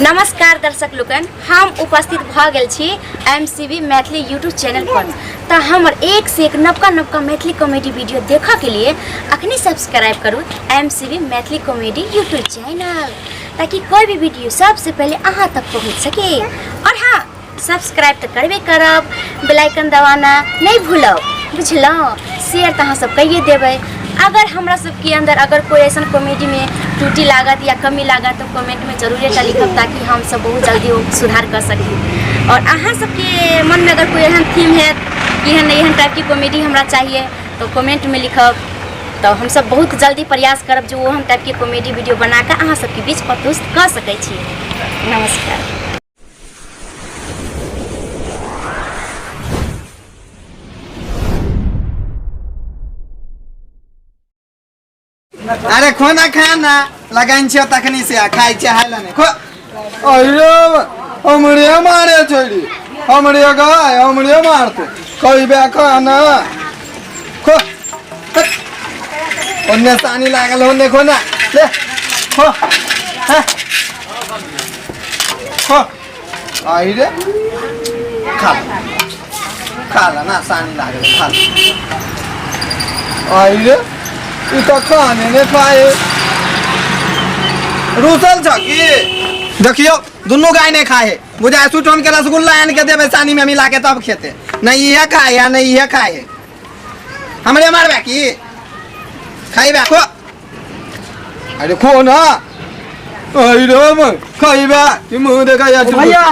नमस्कार दर्शक लोकन, हम उपस्थित भऽ गेल छी M C B Maithili YouTube channel पर। तऽ हमर एक से एक नवका नवका मैथिली कॉमेडी वीडियो देखऽ के लिए अखनी सब्सक्राइब करू M C B Maithili comedy YouTube channel, ताकि कोई भी वीडियो सबसे पहले अहाँ तक पहुँच सके। और हाँ, सब्सक्राइब तऽ करबे करब, बेल आइकन दबाना नहीं भूलब, बुझलहुँ? शेयर तऽ अहाँ सब कहिए देबै। अगर हमरा सबके अंदर अगर कोई ऐसा कॉमेडी में त्रुटि लागत या कमी लागत तो कमेंट में जरूर एकटा लिखब, ताकि हम सब बहुत जल्दी वो सुधार कर सकी। और अहाँ सबके मन में अगर कोई एहन थीम है कि एहन एहन टाइप की कॉमेडी हमरा चाहिए तो कमेंट में लिखब, तो हम सब बहुत जल्दी प्रयास करब जो ओहन टाइप के कॉमेडी वीडियो बनाकर अहाँ सबके बीच प्रस्तुत कर सकै छी। नमस्कार। अरे खाना खाना लगाइन छियो तखनी से खाइ छै हाल ने खो। अरे हमरे मारे छोड़ी, हमरे गाय हमरे मारते कइबे खाना खो। ओन्ने सानी लागल होन्ने खो ना ले खो। हाँ। खो। आई रे खा ले। खा ले ना सानी लागल खा ले। आई रे ई तो खाने ने खाए। रूसल छ की देखियो दुनू गाय नहीं खाए है। बुझाय सुटन के रसगुल्ला आन के देबे सानी में मिला के तब खेते। नहीं इहे खाए है नहीं इहे खाए है। हमरे मारबे की खाइबे खो। अरे खो ना। आई रे मैं खाइबे कि मुंह देखा यार भैया।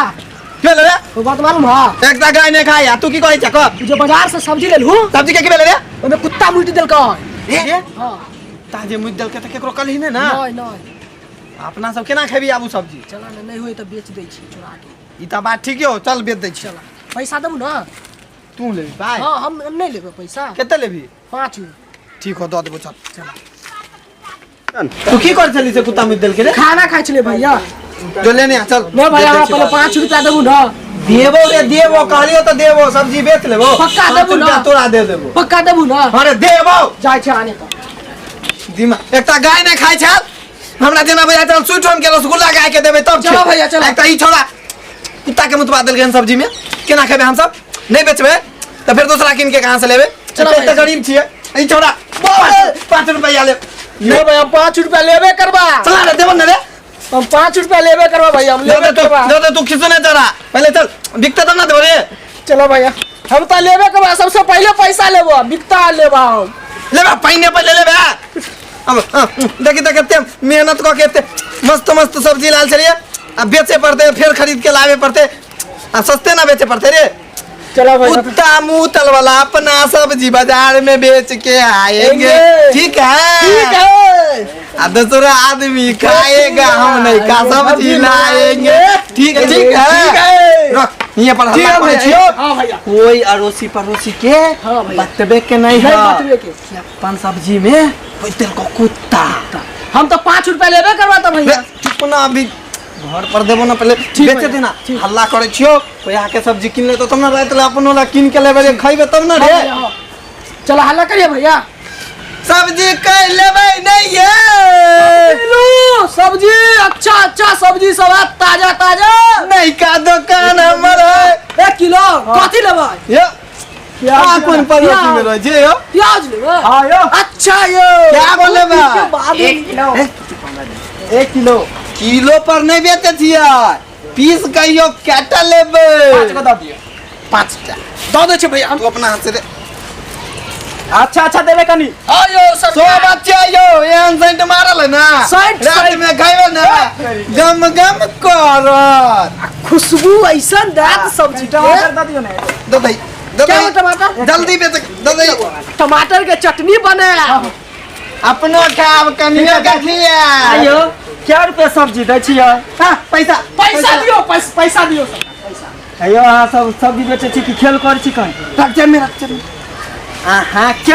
के ले रे? वो बात मालूम है? एकटा गाय नहीं खाए तू की कहै छ कह? जो बाजार से सब्जी लेलहु। सब्जी के की भेलै रे? ओमे कुत्ता मुति देलकै। ए? हां। ताजे मुति देलकै त केकरो कलही ने ना? नहीं नहीं। अपना सब केना खेबी आबू सब्जी? चला ने, नहीं होई त बेच दै छी चोरा के। ई त बात ठीक हो, चल बेच दै छी। चला। पैसा देबू ना? तू लेबी पाइ? हां, हम नहीं लेबै पैसा। कते लेबी? 5 गो। ठीक हो, दऽ देबो चल। चला। तू की कर छली से कुत्ता मुति देलकै रे? खाना खाइ छलै भैया। जो लेने आ चल। नहीं भैया, हमरा पहिले 5 रुपया देबू ना? देबो रे देबो, कहलियो त देबो, सब्जी बेच लेबो। पक्का पाँच देबू ना? रुपया तोरा दे देबो। पक्का देबू ना? अरे देबो। जाइ छै आने त। दिमाग एकटा गाय नहि खाइ छल, हमरा जेना बुझाइ छल सुइठोन के रसगुल्ला गाय के देबै तब चलो खेबै। भैया, चलो। एकटा ई छोड़ा कुत्ता के मुतबा देलकै हन सब्जी में, केना खेबै हमसब? नहि बेचबै तऽ फेर दोसरा कीन के कहाँ से लेबै? चलो एते भैया। गरीब छियै। ई छोड़ा 5 रुपया ले। नहीं भैया, हम 5 रुपया लेबे करबा। चला रे, देबो ने रे। हम 5 रुपया लेबे करबा भैया, हम दे लेबे दे तू, करबा। दे दे तू, खिसने जरा पहले चल, बिकते तब ना देबो रे। चलो भैया, हम तो लेबे करबा, सबसे पहले पैसा लेबो, बिकता लेबा हम। लेबा पहिने पहिले लेबा। अब देखी तऽ कते मेहनत कऽ के एते मस्त मस्त सब्जी लाल छलियै, आ बेचे पड़तै फेर खरीद के लाबे पड़तै, आ सस्ते ना बेचे पड़तै रे। चलो भैया। कुत्ता मुतल वाला अपना सब्जी बाजार में बेच के आएंगे, ठीक है? ठीक है। आ दूसरा आदमी खाएगा, हम नहीं का सब्जी लाएंगे, ठीक है? ठीक है, ठीक है। रख यहाँ पर ठीक हल्ला है करै भैया। छियौ। हाँ भैया। कोई अड़ोसी पड़ोसी के हाँ भैया। बतबे के नहीं नहीं है। बतबे के। कि अपन सब्जी में कोई तेल को कुत्ता। हम तो 5 रुपया लेबे करबा तो भैया। बे, चुप ना, अभी घर पर देबो ना, पहले ठीक बेचे भैया, देना। ठीक। हल्ला करै छियौ, कोई आके सब्जी किन लेतो तब ना रात ला अपनो ला किन के लेबे रे, खइबे तब ना रे। हाँ भैया, हाँ। चलो हल्ला करिए भैया। सब्जी कै लेबै नहीं ये? लू सब्जी, अच्छा अच्छा सब्जी सब है, ताजा ताजा। नहीं का दुकान हमर है। 1 किलो कथी लेबै? यो प्याज आ कोन पड़ोसी में रहै छै यो? प्याज लेबै? हाँ यो। अच्छा यो। क्या गो लेबै? के बाद 1 किलो। 1 किलो। किलो पर नहीं बेचै छियै, पीस कहियो केटा लेबै? 5 गो दऽ दियौ। 5टा दऽ दै छै भैया। तू अपना हाथ से दे। अच्छा अच्छा देबै कनी। हाँ यो सो सरकार। बच्चा यो एहन सेंट मारल है ना, सेंट, रात सेंट। में खैबे ना गम गम करत, खुशबू ऐसन दात सब्जी के। टमाटर दऽ दियौ ने। दे दही, दे क्या दही। वो टमाटर? जल्दी बेच दे दही। टमाटर के चटनी बने। अपनो खाब कनियो के खिया। आइयो क्या रुपया सब्जी दै छियै? हाँ, पैसा पैसा दियो, पैसा दियो सरकार, पैसा। आइयो अहाँ सब सब्जी बेचै छी कि खेल करै छी कहीं? रख जेब में, रख जेब में। अहाँ के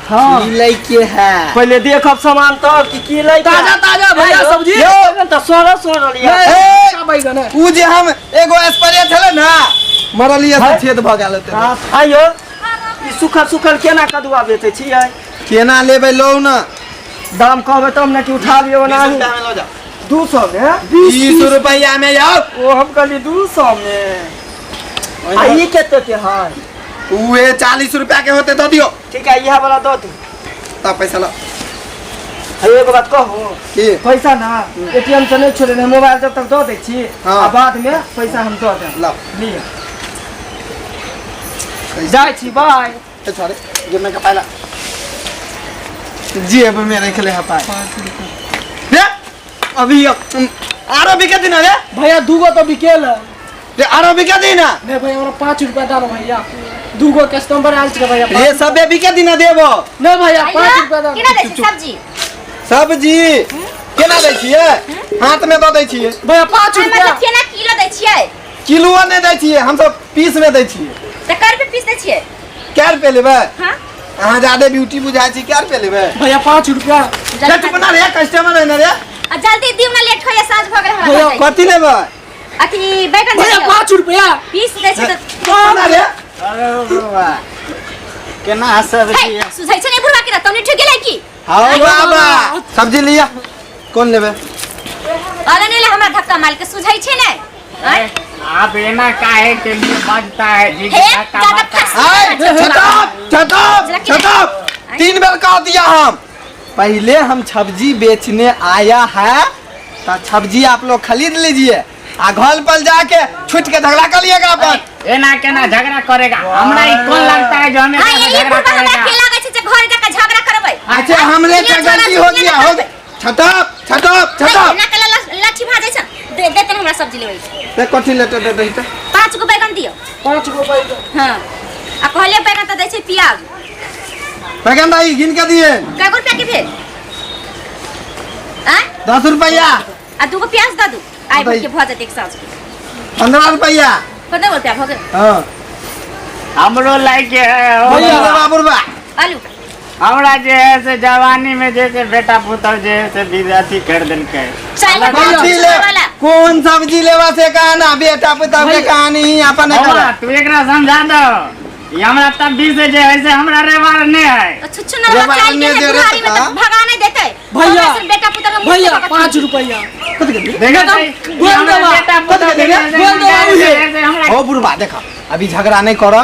हाँ। की लै के है? पहिले देखब सामान तब कि की लै के है। ताजा ताजा भैया सब्जी। यौ, बैगन तऽ सड़ल सड़ल यऽ। ए, अच्छा बैगन है। उ जे हम एगो स्प्रे छलै ना, मरलियै से छेद भऽ गेल होतै। हाँ, आइयो ई सुखल सुखल केना कदुआ बेचै छियै? केना लेबै लौ ना? दाम कहबै तब ने कि उठा लियौ ओना। 20 रुपया में लऽ जाओ। 200 में? 20 रुपया में यौ। ओ हम कहली 200 में। आ ई कते के है? उहे 40 रुपया के होते दऽ दियौ। ठीक है, इएह वाला दऽ दू। तब पैसा लो। है एगो बात कहू? की? पैसा ना एटीएम से नहीं छोड़े, मोबाइल जब तक दऽ दै छी। हाँ। आ बाद में पैसा हम दऽ देब। लाओ। लिअ, जाइ छी, बाय। ए छोरे, जेब में का पाइला जेब में रख ले है पाई रे। अभी आरो बिके दिन रे। भैया दूगो तो बिकेल है। रे आरो बिके दिन। नहीं भैया, हमरा 5 रुपया दे भैया, दूगो कस्टमर आयल छै भैया। रे सबे बिके दिन देबो। नहीं भैया, 5 रुपया दे। केना दै छै सब्जी? सब्जी केना दै छियै? हाथ में दऽ दै छियै। भैया 5 रुपया। मतलब केना किलो दै छियै? किलो नहि दै छियै, हमसब पीस में दै छियै। तऽ कै रुपये पीस दै छियै? कै रुपये लेबै? हाँ। अहाँ ज्यादा ब्यूटी बुझाइ छी, कै रुपये लेबै? भैया 5 रुपया। चट बना रे, कस्टमर है ना रे। आ जल्दी दियौ ना, लेट होइया, साँझ भऽ गेल हमरा। भैया, घर जाइके। कथी लेबै? अथी बैगन भैया दियौ। 5 रुपया पीस दै छै तऽ बना रे। अरे बाबा, केना सब्जी? हे, सुझै छै ने बुढ़वा के, तौनी ठुक गेलै की? हाँ बाबा, सब्जी लिया, कौन लेबै? अरे नहीं ले, हमरा धक्का मार के सुझै छै ने। आँय? आप एना काहे के लिए बजता है जी? हे, धक्का ज्यादा मारता है। फंस। आय, shut up, shut up, shut up। 3 बार कह दिया हम। पहले हम सब्जी बेचने आया है तो सब्जी आप लोग खरीद लीजिए आ घर पर जाके छुट के झगड़ा कर लिएगा अपन। एना केना झगड़ा करेगा? हमरा ई कौन लगता है जो हमें हाँ, यही झगड़ा बुढ़वा हमरा करेगा? के लागै छै जे घर जाके झगड़ा करबै। अच्छा, हमरे ये से झगड़ा गलती हो सुनिए गया, ना हो करबै। गया। Shut up, shut up, नहीं, shut up। एना के लाठी भाजै छै। दे देतन हमरा सब्जी लेबै। ते कथी लेते दे दही ते? 5 गो बैगन दियौ। 5 गो बैगन। हाँ, आ कहलियै बैगन तऽ दै छै प्याज। बैगन दाई गिन के दिए। कै गो रुपया के भेल? आँय? 10 रुपया। आ 2 गो प्याज दऽ दू, आइ भरि के भऽ जेतै एक साँझ के। 15 रुपया। 15 रुपया भऽ गेल। हाँ। हमरो लायक है हो। भैया बाबा बुढ़बा। आलू। हमरा जे है से जवानी में जे से बेटा पुतहु जे है से विध अथी कर देलकै। चल, कथी ले, कौन सब्जी लेवा से कहना, बेटा पुतहु के कहानी ही अपन बाबा, तू एकरा समझा दो, ई हमरा तब भी से जे है से हमरा रेवार नहीं है। छुच्छु ना रेवार चाल के नहीं दे रहे बुढ़ारी में तो तो भगा नहीं देते। भैया, हमरा से बेटा पुतहु के मुँह भैया से भगा 5 रुपया। देखो एकदम तो, ई बोल हमरा देबा। बेटा पुतहु के बोल जे है से देबा उहे। हमरा से हमरा ओ बुढ़बा देखा, अभी झगड़ा नहीं कर,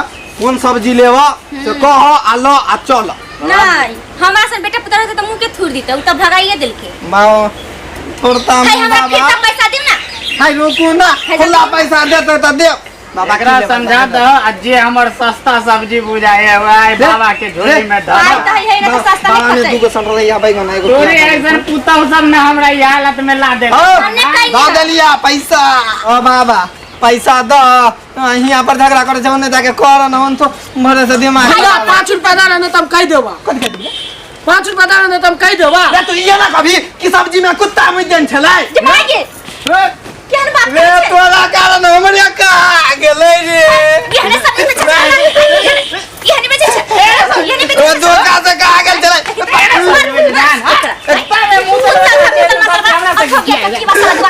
कौन सब्जी लेवा से कह आ लो आ चल। नहीं, हमरा से बेटा पुतहु रहते तो मुँह के थूर दीते, उ तो भगाइए देलके। माओ थोड़ता है, हमरा फिर बाबा। तो पैसा दिउ ना। हाय रुकू ना, खुला पैसा देते तो दे। बाबा एकरा की लेबै? समझा दो, आ जे हमर सस्ता सब्जी बुझाए है वह बाबा के झोली में धर। आइ तऽ है ना, तऽ सस्ता बाबा नहीं ने खतै। दूगो सन रहिया बैगन, एगो तोरे प्याज। ऐसन पुतहु सब ने हमरा ई हालत में ला दे। हाँ, हमने कहि दऽ दिया। देलिया पैसा। ओ बाबा पैसा द, हियां पर झगड़ा करे छै, ओने जाके कर न, ओन तो भरे से दिमाग। भैया 5 रुपया दे, नहीं तो हम कहि देबा। 5 रुपया दे, नहीं तो हम कहि देबा। रे तू इहे ना कभी कि सब्जी में कुत्ता मुइत देन छलै। जे भागे। केहन बात रे करै छै? तोरा कारण हमरे कहा गेलै रे। एहने सब्जी बेचै छै। एहने बेचै छै। एहने बेचै ओ छै। धोखा से कहा गेल छलै।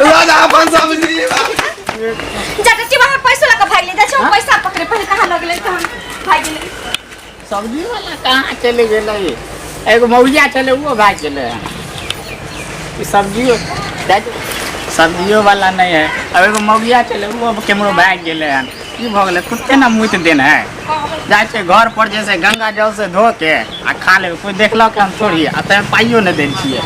लो जा अपन सब्जी। पैसा पकड़े पहले कहाँ लगलै, कहाँ भागि गेलै? सब्जी वाला कहाँ चले गेलै? एगो मौजिया चले, वो भाग गेलै। ई सब्जियो सब्जियो वाला नहीं है। अब एगो मौगिया चले, वो केमरो भाग गेलै हन। की भऽ गेलै? कुत्ते ने मुति देन है। जाइ छै घर पर जे से गंगा जल से धो के आ खा लेबै, कोइ देखलक हम थोड़ी आ तैं पाइयो नहि दै छियै।